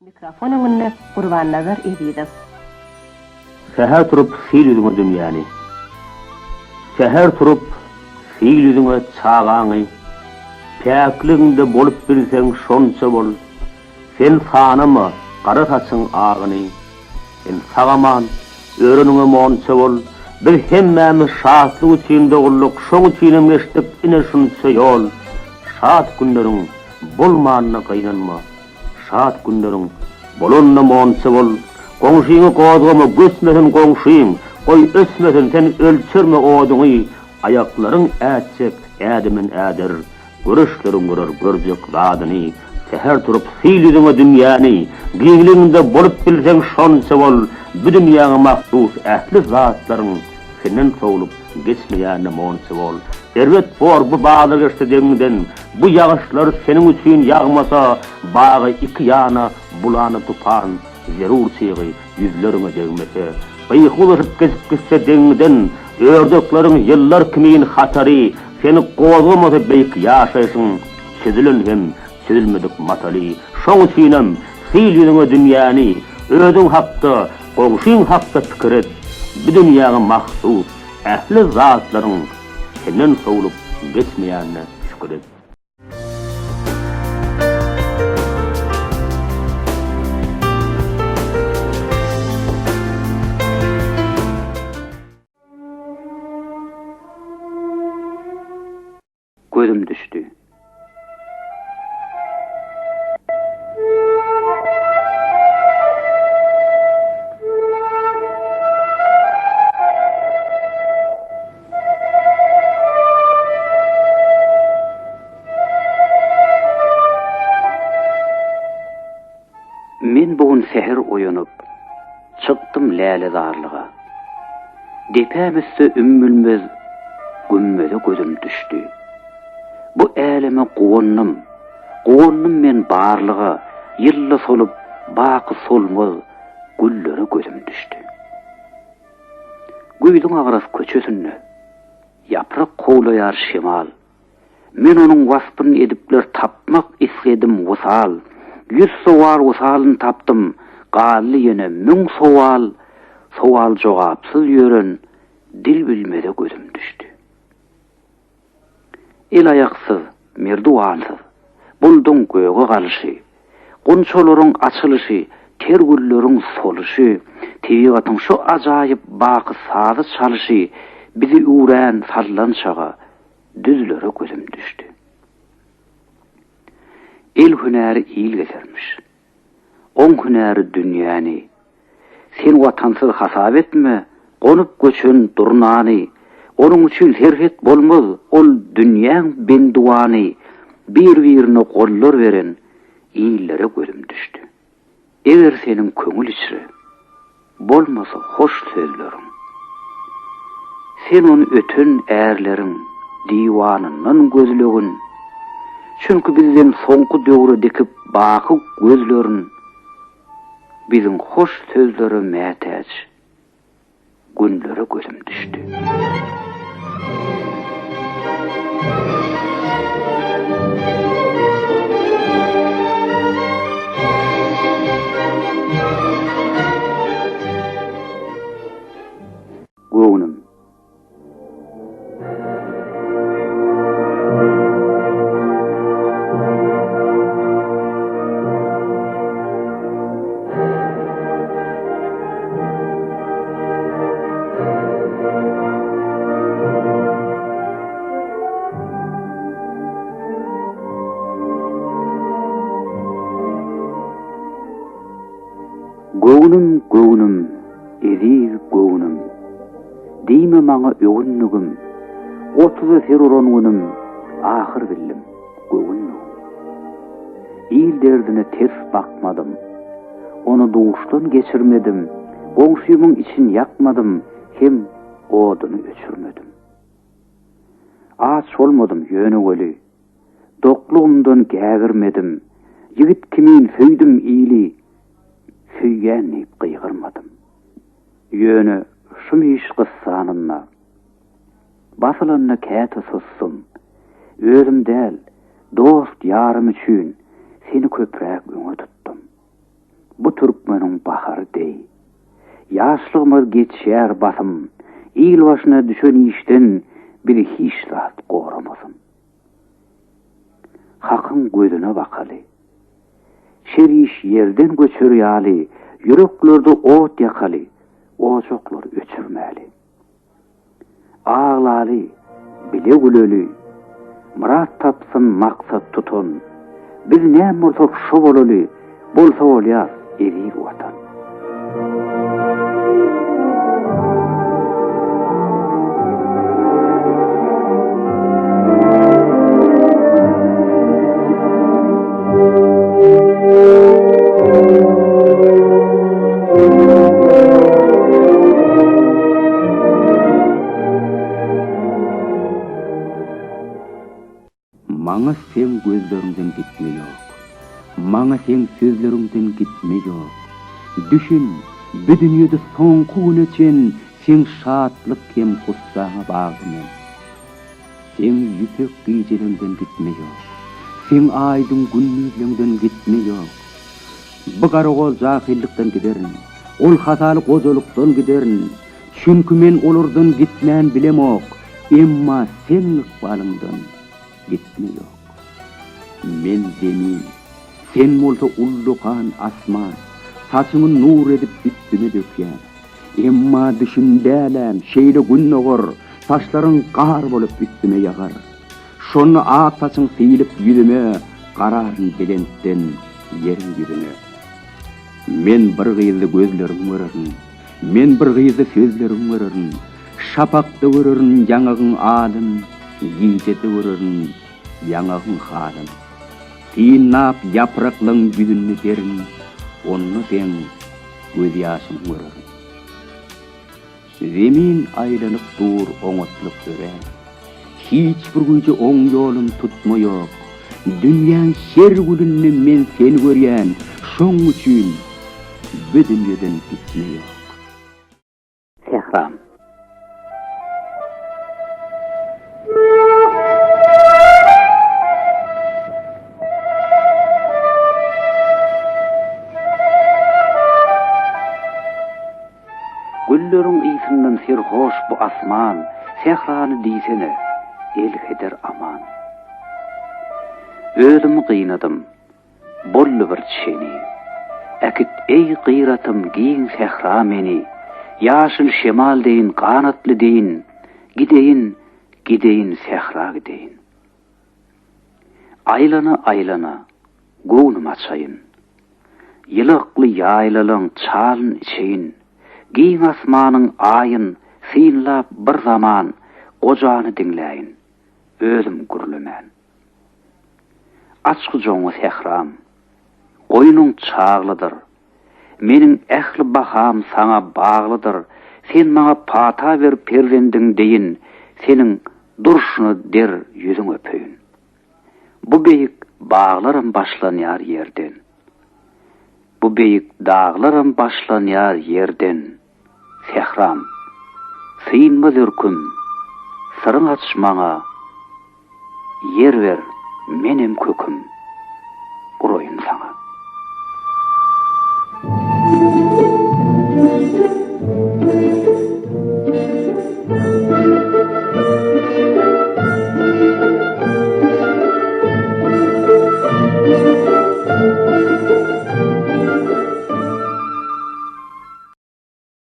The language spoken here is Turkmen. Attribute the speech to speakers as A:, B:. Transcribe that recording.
A: Mikrofon öňünde Gurbannazar Ezizow.
B: Säher turup sil ýüzüňe dünýäni. Säher turup sil ýüzüňe çagaňy. Päkligiňde bolup bilseň şonça bol. Sen sanama gara saçyň agyny. Sen sag-aman öreniňe monça bol. Biz hemmämiz şatlyk üçin doguldyk, şoň üçinem geçdik ine şunça ýol. Şat günleriň bolmanyna gynanma. Şat günleriň bolanyna monça bol. Goňşyňy gozgama, göçmesin goňşyň, goý öçmesin, sen ölçerme oduňy, aýaklaryň ätjek ädimin äder, göreçleriň görer görjek zadyny, säher turup sil ýüzüňe dünýäni, giňligiňde bolup bilseň şonça bol, bu dünýäňe mahsus ähli zatlaryň senden sowlup geçmeýänine monça bol. Erbet bor bu bazar geçse deňiňden, bu ýagyşlar seniň üçin ýagmasa, bagy iki ýana bulany tupan, zerur çygy ýüzleriňe degmese, gyýky uzaşyp geçip gitse deňiňden, ördekleriň ýyllar kimin hatary, seni gozgamasa beýik ýaşaýşyň çözülen hem çözülmedik mataly. Şoň üçinem sil ýüzüňe dünýäni, özüň hakda, goňşyň hakda pikir et, bu dünýäňe mahsus ähli zatlaryň senden sowlup geçmeýänine şükür et.
C: Gözüm düşdi. Men bu gün säher oýanyp, çykdym lälezarlyga. Depäm üste ümmülmez gümmeze gözüm düşdi. Bu äleme guwandym, guwandym men barlyga, ýylda solup, baky solmaz güllere gözüm düşdi. Güýzüň agras köçesinde, ýaprak kowlaýar şemal. Men onuň waspyn edipler tapmak isledim wysal. Ýüz sowal wysalyn tapdym, galdy ýene müň sowal, Sowal-jogapsyz ýören dil bilmeze gözüm düşdi. El-aýaksyz, merduwansyz, bulduň göge galyşy, gunçalaryň açylyşy, ter gülleriň soluşy, tebigatyň şu ajaýyp baky sazy çalyşy bizi üwrän sallançaga, düzlere gözüm düşdi. El hünäri il gezermiş. Oň hünäri dünýäni. Sen watansyz hasap etme, gonup-göçen durnany. Onuň üçin serhet bolmaz, ol dünýäň bendiwany. Bir-birine gollar beren illere gözüm düşdi. Eger seniň köňül içre bolmasa hoş sözleriň, Sen ony öten ärleriň diwanyndan gözlegin. Çünki bizden soňky döwre dikip baky gözlerin, Biziň hoş sözlere mätäç günlere gözüm düşdi. Göwnüm. Göwnüm, göwnüm, eziz göwnüm. Diýme maňa öwündigim, Otuza ser uran günüm, Ahyr bildim, göwündigim. Il derdine ters bakmadym, Ony duşdan geçirmedim, Goňşymyň için ýakmadym, Hem oduny öçürmedim. Aç bolmadym ýöne weli, Doklugymdan gägirmedim, Ýigit kimin söýdüm ili, Söýýän diýip gygyrmadym. Ýöne şum iş gyssanynda, Basylanda käte susdum. Özüm däl, dost-ýarym üçin Seni köpräk öňe tutdum. Ýaşlygymyz geçýär basym. Il başyna düşen işden bizi hiç zat goramasyn. Hakyň gözüne bakaly. Şer iş ýerden göçer ýaly, ýüreklerde ot ýakaly, ojaklary öçürmäli. Aglaly, bile güleli, Myrat tapsyn maksat tutan. Biz näme bolsak şo bolaly, Bolsa bolýar, eziz Watan.
B: Maňa seň gözleriňden gitme ýok, Maňa seň sözleriňden gitme ýok. Düşün, bu dünýede soňky güne çen Seň şatlyk hem gussaňa bagly men. Seň ýüpek gijeleňden gitme ýok, Seň aýdyň gündizleňden gitme ýok. Bu garagol jahyllykdan giderin, Ol hasaly gojalykdan giderin. Çünki men olardan gitmän bilemok, Emma seň ykbalyňdan gitme ýok. Men zemin, sen bolsa ullakan asman, Saçyňy nur edip üstüme dökýäň. Emma düşün dälem, şeýle gün dogar, Saçlaryň gar bolup üstüme ýagar. Şonda ak saçyň sylyp ýüzüme, Gararyn belentden ýeriň ýüzüne. Men bir gyzdy gözleriň görerin, Men bir gyzdy sözleriň görerin. Şapakda görerin ýaňagyň alyn, Gijede görerin ýaňagyň halyn. Synlap ýapraklaň ýüzünde derin, Onda seň gözýaşyň görerin. Zemin aýlanyp dur oňatlyk örän. Hiç bir güýje oň ýolun tutma ýok. Dünýäň her gülünde men seni görýän, Şoň üçin bu dünýeden gitme ýok.
C: Sähram. Gülleriň ysyndan serhoş bu asman, Sährany diýsene, elheder aman. Özümi gynadym, boldy bir çeni. Äkit eý gyratym giň sähra meni, Ýaşyl şemal deýin ganatly deýin, Gideýin, gideýin sähra gideýin. Aýlana-aýlana göwnüm açaýyn. Ýylakly ýaýlalaň çalyn içeýin. Giň asmanyň aýyn synlap bir zaman gojany diňläýin, özüm gürlemän. Aç gujagyňy sähram, goýnuň çaglydyr. Meniň ähli baham saňa baglydyr, Sen maňa pata ber perzendiň deýin, Seniň durşuna der ýüzüň öpeýin. Bu beýik baglaram başlanýar ýerden. Bu beýik daglaram başlanýar ýerden, Sähram, synmaz ürküm, syryň aç maňa, Ýer ber, menem köküm, uraýyn saňa.